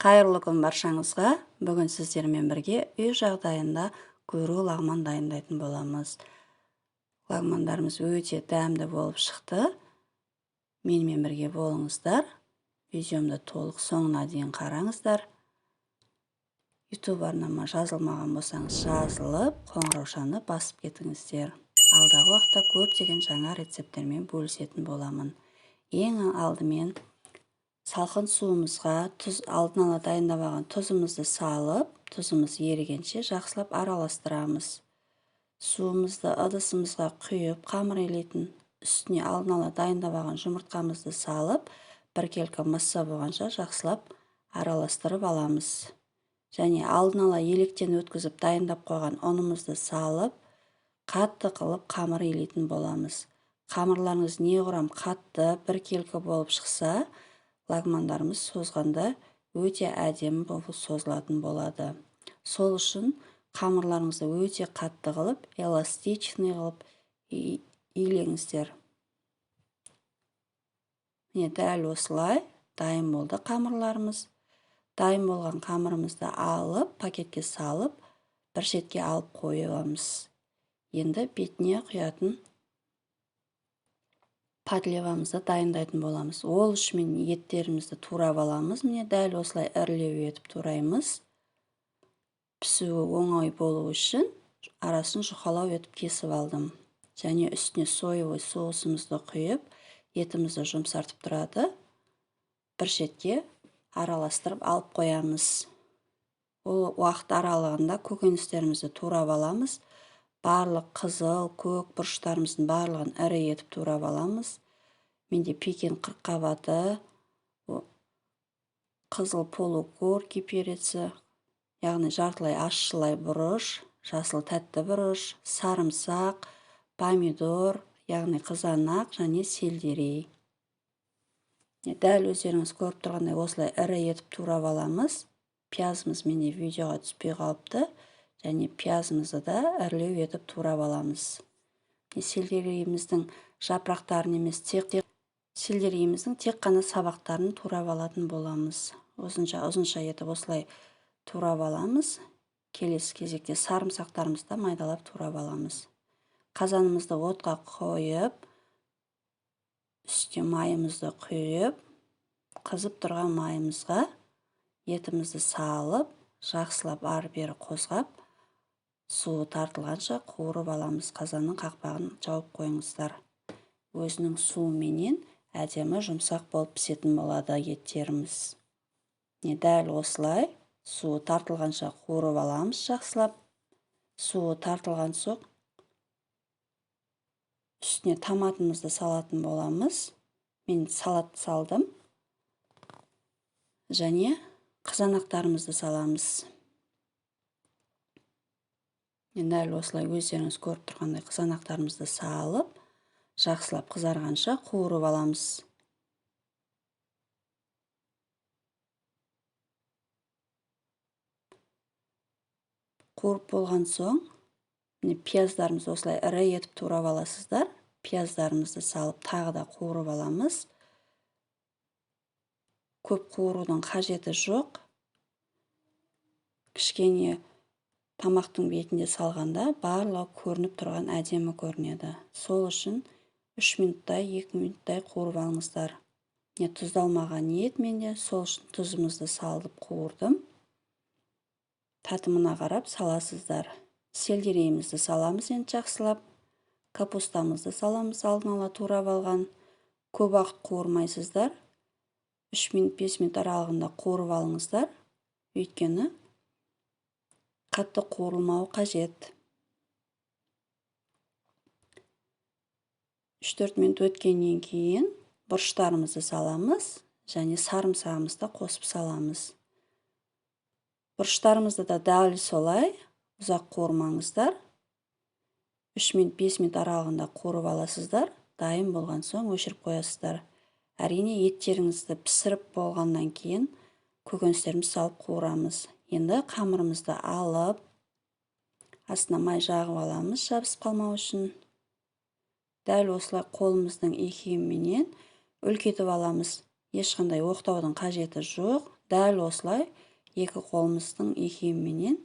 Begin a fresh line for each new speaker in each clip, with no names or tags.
Қайырлы күн баршаңызға. Бүгін сіздермен бірге үй жағдайында гөру лағман дайындайтын боламыз. Лағмандарымыз өте дәмді болып шықты. Менімен бірге болыңыздар. Видеомды толық соңына дейін қараңыздар. YouTube арнама жазылмаған болсаңыз жазылып, қоңыраушаны басып кетіңіздер. Алдағы уақытта көптеген жаңа рецепттермен бөлісетін боламын. Ең алдымен салқын суымызға тұз, алдын ала дайындап алған тұзымызды салып, тұзымыз ерігенше жақсылап араластырамыз. Суымызды ыдысымызға құйып, қамыр илейтін үстіне алдын ала дайындап алған жұмыртқамызды салып, біркелкі масса болғанша жақсылап араластырып аламыз. Және алдын ала електен өткізіп дайындап қойған ұнымызды салып, қатты қылып қамыр илейтін боламыз. Қамырларыңыз неғұрам қатты, біркелкі болып шықса, лагмандарымыз созғанда өте әдемі болып созылатын болады. Сол үшін қамырларыңызды өте қатты қылып, эластичный қылып илеңіздер. Міне дәл осылай дайын болды қамырларымыз. Дайын болған қамырымызды алып, пакетке салып, бір шетке алып қоямыз. Енді бетіне құятын подлевамызды дайындайтын боламыз. Ол үшін мен еттерімізді турап аламыз. Міне дәл осылай ірілеу етіп тураймыз. Пісуі оңай болу үшін арасын жұқалау етіп кесіп алдым. Және үстіне соевый соусымызды құйып, етімізді жұмсартып тұрады. Бір шетке араластырып алып қоямыз. Ол уақыт аралығында көкөністерімізді турап аламыз. Барлық қызыл, көк бұрыштарымыздың барлығын ірі етіп турап аламыз. Менде пекин қырыққабаты, қызыл полугоркий переці, яғни жартылай ащылай бұрыш, жасыл тәтті бұрыш, сарымсақ, помидор, яғни қызанақ және сельдерей. Дәл өздеріңіз көріп тұрғандай осылай ірі етіп турап аламыз. Пиязымыз менде видеоға түспей қалыпты. Және пиязымызды да ірілеу етіп турап аламыз. Сельдерейіміздің жапырақтарын емес, тек сельдерейіміздің тек қана сабақтарын турап алатын боламыз. Ұзынша ұзынша етіп осылай турап аламыз. Келесі кезекте сарымсақтарымызды да майдалап турап аламыз. Қазанымызды отқа қойып, үстіне майымызды құйып, қызып тұрған майымызға етімізді салып, жақсылап ары-бері қозғап, суы тартылғанша қуырып аламыз. Қазанның қақпағын жауып қойыңыздар. Өзінің суыменен әдемі жұмсақ болып пісетін болады еттеріміз. Міне дәл осылай суы тартылғанша қуырып аламыз жақсылап. Суы тартылған соң үстіне томатымызды салатын боламыз. Мен салат салдым. Және қызанақтарымызды саламыз. Енді дәл осылай өздеріңіз көріп тұрғандай қызанақтарымызды салып, жақсылап қызарғанша қуырып аламыз. Қуырып болған соң, міне пияздарымызды осылай ірі етіп турап аласыздар. Пияздарымызды салып тағы да қуырып аламыз. Көп қуырудың қажеті жоқ. Кішкене тамақтың бетінде салғанда барлығы көрініп тұрған әдемі көрінеді. Сол үшін 3 минуттай, 2 минуттай қуырып алыңыздар. Міне тұздалмаған ет менде, сол үшін тұзымызды салып қуырдым. Татымына қарап саласыздар. Сельдерейімізді саламыз енді жақсылап. Капустамызды саламыз алдын ала турап алған. Көп уақыт қуырмайсыздар. 3 минут, 5 минут аралығында қуырып алыңыздар. Өйткені қатты қуырылмауы қажет. 3-4 минут өткеннен кейін бұрыштарымызды саламыз және сарымсағымызды қосып саламыз. Бұрыштарымызды да дәл солай ұзақ қуырмаңыздар. 3 минут, 5 минут аралығында қуырып аласыздар. Дайын болған соң өшіріп қоясыздар. Әрине еттеріңізді пісіріп болғаннан кейін көкөністерімізді салып қуырамыз. Енді қамырымызды алып, астына май жағып аламыз, жабысып қалмау үшін. Дәл осылай қолымыздың икеміменен үлкейтіп аламыз. Ешқандай оқтаудың қажеті жоқ. Дәл осылай екі қолымыздың екеуіменен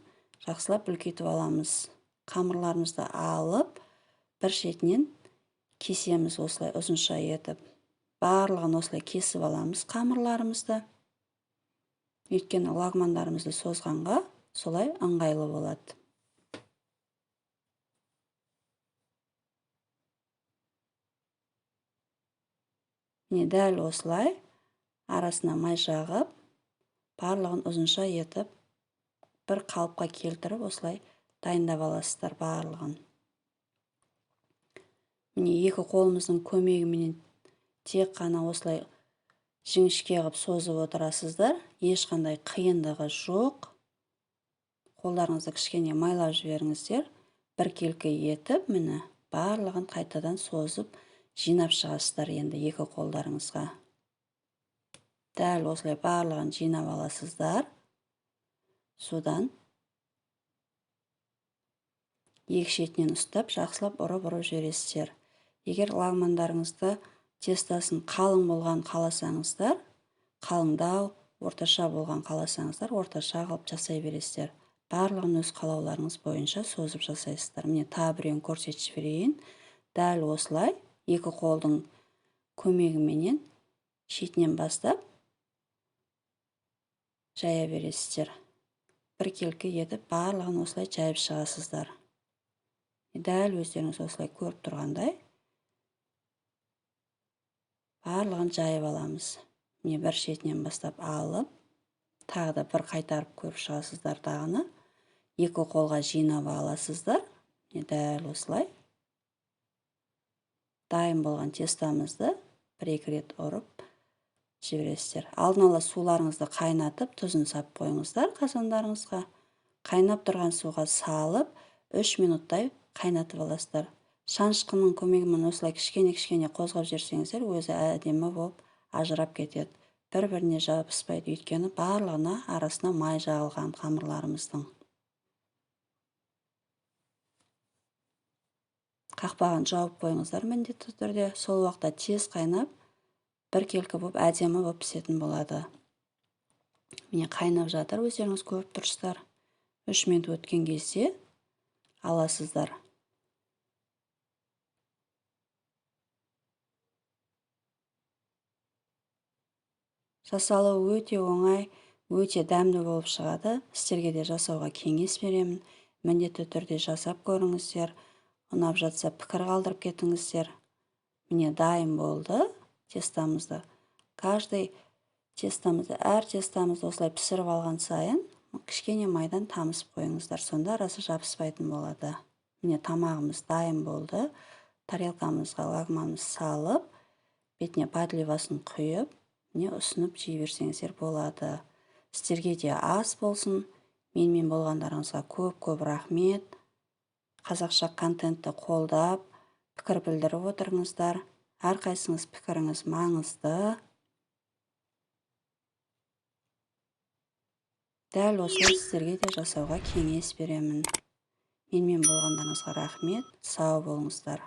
жақсылап үлкейтіп аламыз. Қамырларымызды алып, бір шетінен кесеміз осылай ұзынша етіп. Барлығын осылай кесіп аламыз қамырларымызды. Өйткені лагмандарымызды созғанға солай ыңғайлы болады. Міне дәл осылай арасына май жағып, барлығын ұзынша етіп, бір қалыпқа келтіріп осылай дайындап аласыздар барлығын. Міне екі қолымыздың көмегіменен тек қана осылай жіңішке қылып созып отырасыздар. Ешқандай қиындығы жоқ. Қолдарыңызды кішкене майлап жіберіңіздер. Біркелкі етіп, міне барлығын қайтадан созып жинап шығасыздар енді екі қолдарыңызға. Дәл осылай барлығын жинап аласыздар. Содан екі шетінен ұстап, жақсылап ұрып-ұрып жібересіздер. Егер лагмандарыңызды тестасын қалың болған қаласаңыздар, қалыңдау, орташа болған қаласаңыздар, орташа қылып жасай бересіздер. Барлығын өз қалауларыңыз бойынша созып жасайсыздар. Міне тағы біреуін көрсетіп жіберейін. Дәл осылай екі қолдың көмегіменен шетінен бастап жая бересіздер. Біркелкі етіп барлығын осылай жайып шығасыздар. Дәл өздеріңіз осылай көріп тұрғандай барлығын жайып аламыз. Міне бір шетінен бастап алып, тағы да бір қайтарып көріп шығасыздар тағыны. Екі қолға жинап аласыздар. Міне дәл осылай. Дайын болған тестамызды бір-екі рет ұрып жібересіздер. Алдын ала суларыңызды қайнатып, тұзын сап қойыңыздар қазандарыңызға. Қайнап тұрған суға салып, 3 минуттай қайнатып аласыздар. Шанышқының көмегімен осылай кішкене-кішкене қозғап жіберсеңіздер, өзі әдемі болып ажырап кетеді. Бір-біріне жабыспайды, өйткені барлығына арасына май жағылған қамырларымыздың. Қақпағын жауып қойыңыздар міндетті түрде. Сол уақытта тез қайнап, біркелкі болып, әдемі болып пісетін болады. Міне қайнап жатыр, өздеріңіз көріп тұрсыздар. 3 минут өткен кезде аласыздар. Жасалуы өте оңай, өте дәмді болып шығады. Сіздерге де жасауға кеңес беремін. Міндетті түрде жасап көріңіздер. Ұнап жатса пікір қалдырып кетіңіздер. Міне дайын болды тестамызды. Каждый тестамызды, әр тестамызды осылай пісіріп алған сайын кішкене майдан тамызып қойыңыздар. Сонда арасы жабыспайтын болады. Міне тамағымыз дайын болды. Тарелкамызға лагманымыз салып, бетіне подливасын құйып, міне ұсынып жей берсеңіздер болады. Сіздерге де ас болсын. Менімен болғандарыңызға көп-көп рахмет. Қазақша контентті қолдап, пікір білдіріп отырыңыздар. Әрқайсыңыз пікіріңіз маңызды. Дәл осылай сіздерге де жасауға кеңес беремін. Менімен болғандарыңызға рахмет. Сау болыңыздар.